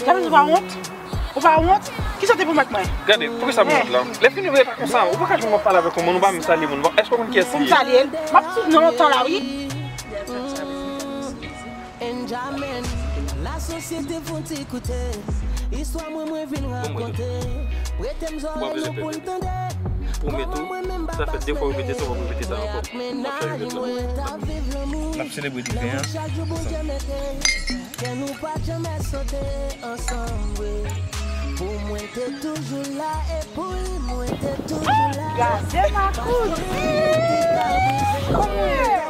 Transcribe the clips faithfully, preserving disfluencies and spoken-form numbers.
Gade, ou pa wont? Ou pa wont? Kisa w te pwomèt mwen? Gade, poukisa m wont la? Lè fini, rete konsa. Ou pa ka jwenn m ap pale avèk yon moun, ou pa menm salye moun. Èske w konn kiyès li ye? Pou m salye l? M ap swiv nan lontan la, wi. Enjamin, lasosyete fon ti koute. Istwa mwen, mwen vin rakonte. Prete m zòrèy nou pou n tande. Kòman mwen menm baba sele. Mwen ak mennaj mwen t ap viv lanmou. N ap selebre diven an ansanm. Kè nou pa t janmè sote ansanm, wi. Pou mwen te toujou la e pou li mwen te toujou la. Gade makout.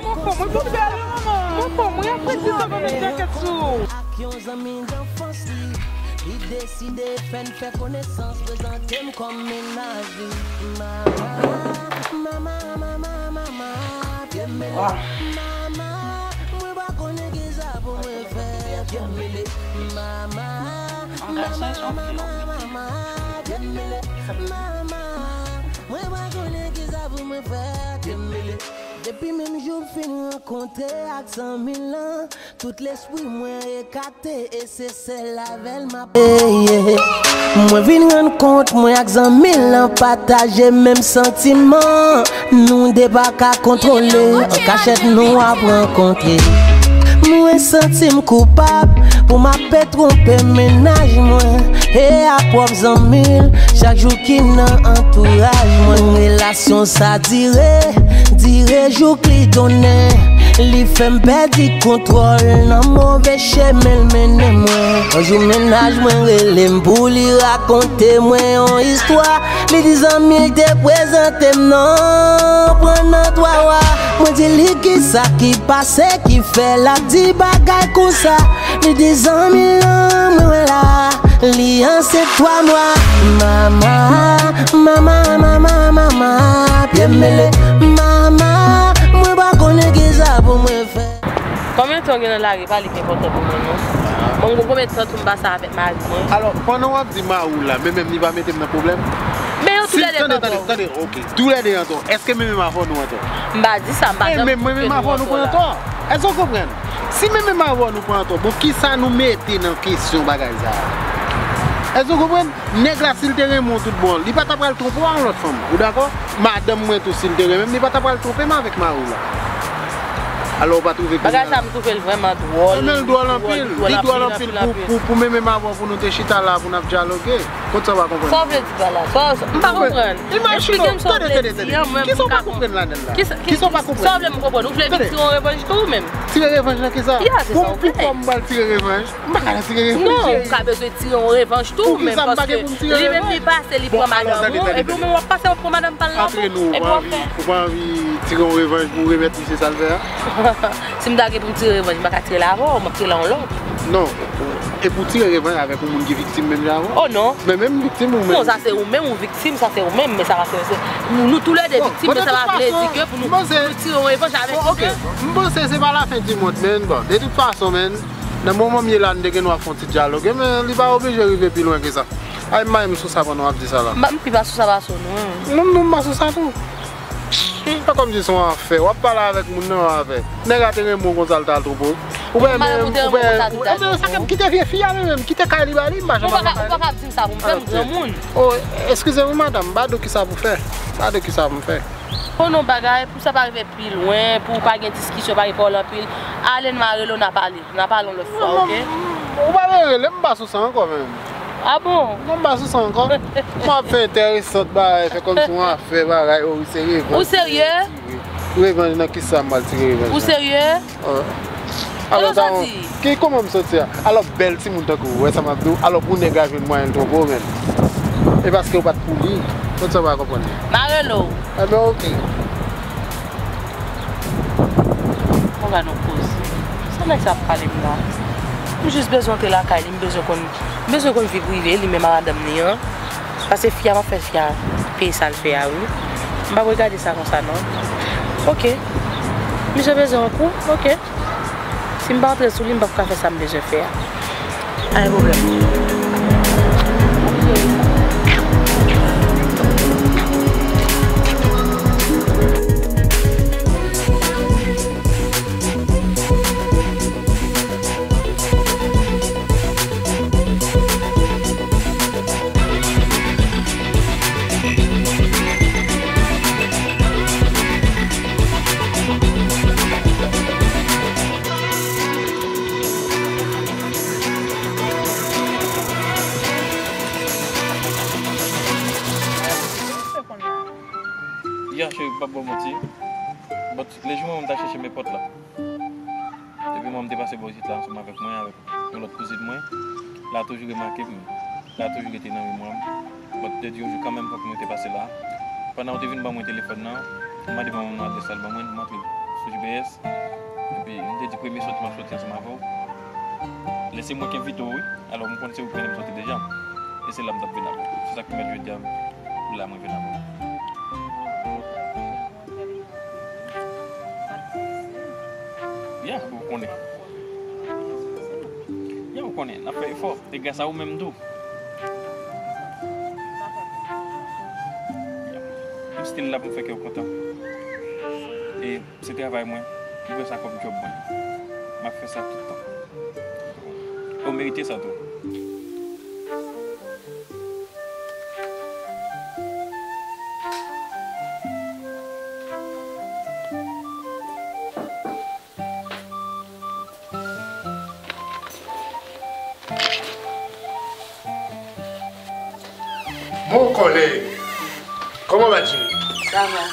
Mwen fò mwen pou bèl manman. Mwen fò mwen apresye sa mwen met jakèt sou. Ak yon zanmi danfans li, li deside fè n fè konesans, prezante m kòm mennaj li. Mama, mama, mama, mama, pye m mele. Mama, mwen pa konnen kisa pou mwen fè, pye m mele. Mama, mama, mama, mama, pye m mele. Mama, mwen pa konnen kisa pou mwen fè, pye m mele. Depi menm jou m fin rankontre ak zanmi lan, tout lespri mwen ekate e se sèl avè l m ap. Ey, ey. Mwen vin rann kont mwen ak zanmi lan pataje menm santiman. Nou de pa ka kontwole, an kachèt nou ap rankontre. Mwen santi m koupab pou m ape twonpe mennaj mwen e a pwòp zanmi l chak jou ki nan antouraj mwen. Relasyon sa dire, dire jouk li donnen. Li fè m pèdi kontwòl nan move chemen l mennen mwen. Yon jou mennaj mwen rele m pou li rakonte mwen yon istwa. Li di zanmi l te prezante m non, pran nan twa wa. Mwen di li kisa ki pase ki fè l ap di bagay konsa. Li di zanmi l lan mwen wè la, li ansent twa mwa. Mama, mama, mama, mama, pye m mele. Mama, mwen pa konnen kisa pou mwen fè. Konbyen tan w gen nan lari, pa li ki enpòtan pou mwen non. Bon, m gon konbyen tan tou m pase avèk mari mwen. Alò, pandan w ap di mari w la, men menm li pa mete m nan pwoblèm? Men yo toulède pran tò. Tande, tande, ok. Toulède an tò. Èske men menm avè w nou an tò? M pa di sa, m pa janm di ke nou an tò la. Èske w konprann? Si men menm avè w nou pran an tò, bon, kisa nou mete nan kesyon bagay sa a? Èske w konprann? Nèg la, si l te renmen w tout bon, li pa ta pral twonpe w a yon lòt fanm. Ou dakò? Madanm mwen tou, si l te renmen m, li pa ta pral twonpe m avèk mari w la. Alò, ou pa twouve bagay sa, m twouve l vrèman dwòl. Men l dwòl anpil. Li dwòl anpil pou, pou, pou men menm avè w, pou nou te chita la, pou n ap dyaloge. Kot sa w pa konprann? Sa w vle di pa la? Sa, sa, m pa konprann. Imajine w, tande, tande, tande. Kisa w pa konprann ladan l la? Kisa, kisa w pa konprann? Sa w vle m konprann? Ou vle vin tire yon revanj tou ou menm? Tire revanj nan kisa? Ya, se sa w vle. Pou, pou kòman m pral tire revanj? M pa ka tire revanj. Non, ou ka bezwen tire yon revanj tou, men paske li menm li pase, li pran madanm ou, epi ou menm w ap pase, w ap pran madanm pa l la tou, epi w ap fè. Ou pa anvi tire yon revanj pou w remèt misye sa l fè a? Si m ta gen pou m tire revanj, m pa ka tire l avè w, m ap tire l a yon lòt. Non. E pou w tire revanj avèk yon moun ki viktim menm jan avè w? Oh non. Men menm viktim ou menm? Non, sa se ou menm ou viktim, sa se ou menm, men sa pa se, se, nou toulède viktim, men sa pa vle di ke pou nou, pou nou tire yon revanj avèk yon lòt. M panse se pa lafen di mond, men bon, de tout fason, men, nan moman m ye la, n te gen dwa fè yon ti dyaloge, men li pa oblije rive pi lwen ke sa. Ay, m pa menm sou sa pandan w ap di sa la. M pa, m pi pa sou sa pase w non. Non, non, m pa sou sa tou. Se kòmsi se yon afè. W ap pale avèk moun nan, yon afè. Nèg la te renmen w konsa, l t al twonpe w. Ou pa renmen, ou pa renmen, ou pa renmen, sa k ap kite vye fi a menm, kite kay li ba li, m pa janm al nan kay li. Ou pa ka, ou pa ka di m sa pou m fè, m granmoun. Oh, eskize m wi madanm, m pa di w kisa pou fè. M pa di w kisa pou m fè. Oh non, bagay, pou sa pa rive pi lwen, pou pa gen diskisyon, pa gen pawòl anpil, ale n mare l, n a pale. N a pale yon lòt fwa, oke? Ou pa vle rele m, m pa sou sa ankò menm. Ah bon? Non, m pa sou sa ankò. M ap fè enteresant bagay, fè kòmsi yon afè bagay, oh, wi, se revanj. Ou serye? Revanj nan kisa m pral tire revanj la? Ou serye? Alò, sa w di? Ki, kòman m santi a? Alò, bèl timoun tankou ou, wè sa m ap di w? Alò, pou nèg la jwenn mwayen l twonpe w menm. E paske w pa t pou li. Kot sa w pa konprann? M a rele w. Enben, oke. Bon, gad yon koze. Sa nèg sa ap pale m la? M jis bezwen antre lakay li, m bezwen konn, m bezwen konn vi prive li menm a madanm li an. Paske fi a, m ap fè fi a peye sa l fè a, wi. M p ap regade sa konsa, non. Oke. Misye bezwen yon kou? Oke. Si m pa antre sou li, m p ap ka fè sa m bezwen fè a. Pa gen pwoblèm. Manti. But, lejou mwen menm ta chèche m epòt la. Epi mwen, m te pase bò isit la ansanm avèk mwen, avèk yon lòt kouzin mwen. L a toujou remake m. L a toujou rete nan memwa m. But, te di yon jou kanmenm, fòk mwen te pase la. Pandan yo te vin ban mwen telefòn nan, m mande manman m nan adrès la, l ban mwen, m antre sou G P S. Epi, m te di premye soti m ap soti ansanm avè w. Lè se mwen k envite w, wi. Alò, m konn se ou k mennen m soti deja. E se la m t ap vin avè w. Se sa k pèmèt jodi a, m la, mwen vin avè w. Yeah, ou konnen. Yeah, ou konnen. N ap fè efò. E gras a ou menm tou. Yeah. M still la pou m fè kè w kontan. E se travay mwen. M pran sa kòm djòb mwen. M ap fè sa tout tan. E w merite sa tou. Mon collègue, comment vas-tu? Ça va.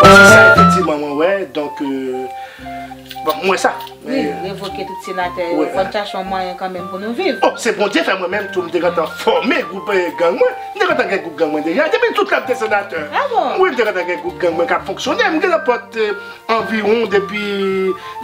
Bon, se sa efektivman mwen wè, donk, euh, bon, mwen sa. Wi, revoke tout senatè yo. Wi. Fò n chache yon mwayen kanmenm pou nou viv. Oh, se Bondye fè mwen menm tou, m te gentan fòme gwoup, eh, gang mwen. M te gentan gen gwoup gang mwen deja. Depi tout lè m te senatè. Ah bon? Wi, m te gentan gen gwoup gang mwen k ap fonksyone. M gen nan pòt, eh, anviwon depi,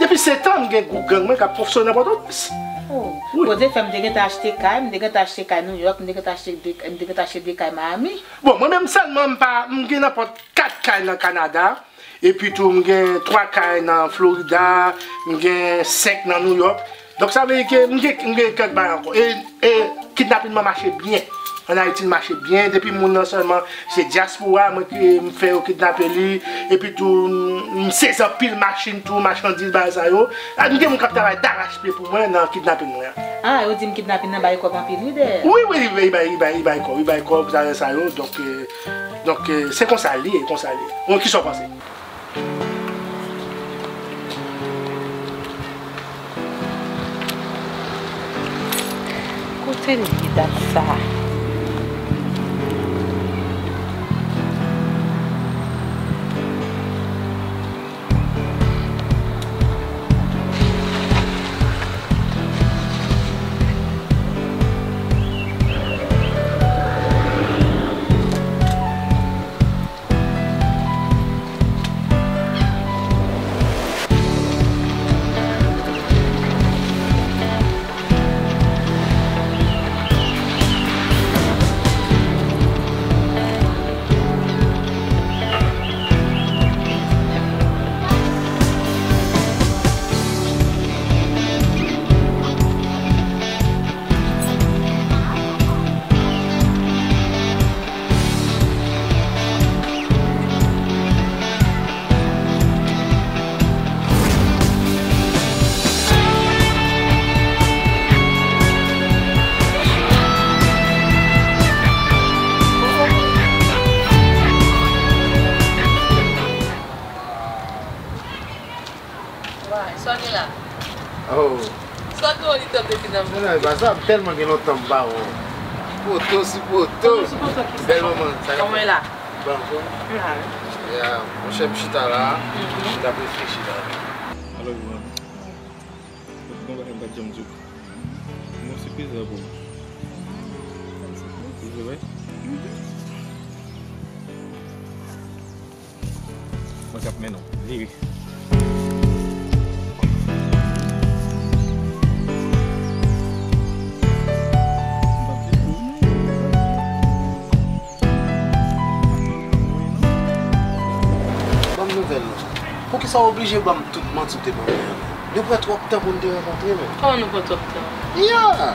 depi sèt an, m gen gwoup gang mwen k ap fonksyone nan Pòtoprens. Oh, wi. Bondye fè m te gentan achte kay, m te gentan achte kay New York, m te gentan achte de, m te gentan achte de kay Miami. Bon, mwen menm sèlman, m pa, m gen nan pòt kat kay nan Kanada, epi tou m gen twa kay nan Florida, m gen senk nan New York. Donk sa vle di ke m gen, m gen kèk bagay ankò. E, e kidnapin mwen mache byen. Ann Ayiti, l mache byen. Depi moun nan sèlman, se dyaspora mwen ki m fè yo kidnape li. Epi tou, m, m sezi anpil machin tou, machandiz, bagay sa yo. A, m gen moun k ap travay darachpye pou mwen nan kidnapin mwen an. Ah, yo di m kidnapin nan bay kòb anpil, wi, dèyè. Wi, wi, li bay, li bay, li bay kòb, li bay kòb, sa, sa yo. Donk, euh, Donk, eh, se konsa l ye, konsa l ye. Bon, kisa w panse? Kote l ye, dat sa a? Why? Sa w gen la? Oh. Sa w gen w li tanp depi nan... Non, non, e pa sa, tèlman gen lontan m pa wè w. Poto sou poto. Poto sou poto, kisa? Bèl manman, sa... Kòman w ye la? Bon, bon. M la, wi. Ya, monchè, m chita la, m t ap reflechi la. Alò, Joanne, ou konn bagay m pa t janm di w. Mwen sipriz la pou ou. Ou vre? Mwen k ap mennen w. Vire. Ban m nouvèl non. Poukisa w oblije ban m tout manti w te ban mwen an? Nou pran twòp tan pou n te rankontre, men. Kòman nou pran twòp tan? Ya!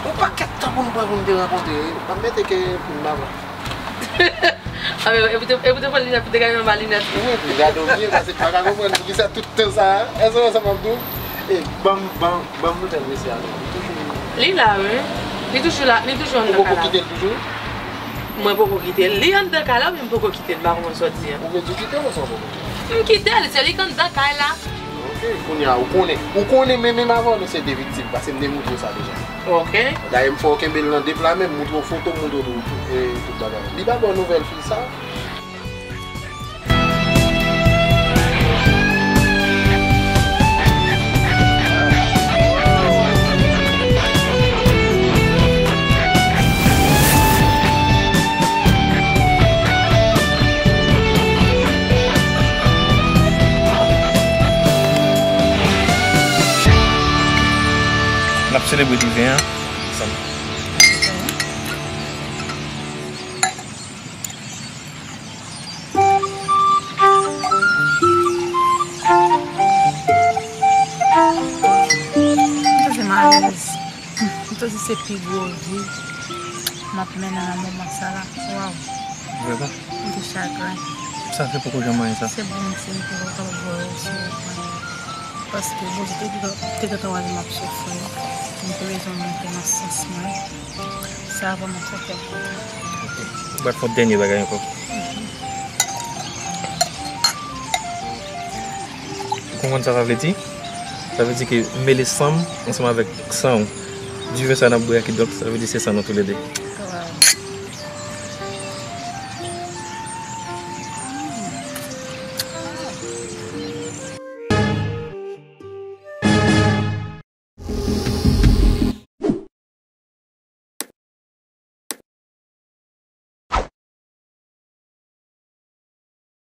Yon pakèt tan pou n pran pou n te rankontre. M ap mete ke pou n pa pran. Ah, men, epi te, epi te pran linèt pou te gade anba linèt. Wi, pou gade w byen, paske m pa ka konprann poukisa tout tan sa a. Èske w wè sa m ap di w? E ban m, ban m, ban m nouvèl mesye a non. Li toujou. Li la, wi. Li toujou la, li toujou anndan kay la. Ou poko kite l toujou? Mwen poko kite l. Li anndan kay la, men m poko kite l. M pa konprann sa w di a. Ou vle di w kite l oubyen w poko kite l? M kite l, se li k anndan kay la. Ok, kounye a, ou konnen. Ou konnen, men menm avè w, nou se de viktim, paske m te montre w sa deja. Ok. Dayè, m fè w kenbe l nan de pla men, m montre w foto, m montre w tout, e, tout bagay. Li pa ba w nouvèl fi sa? N ap selebre diven an ansanm. M santi m alèz. M santi se pi gwo vi m ap mennen nan moman sa la. Waw. Vrèman? M te chagren. Sa fè poko janm anyen sa? Se Bondye ki poko voye w sou mwen. Paske Bondye te, te gentan wè m ap soufri. M te bezwen monte nan sans mwen. Sa vrèman fè kè m kontan. Ou pral fè yon dènye bagay ankò. Ou konprann sa sa vle di? Sa vle di ke m mele san m ansanm avèk san w. Diven sa n ap bwè a, kidonk, sa vle di se san nou toulede.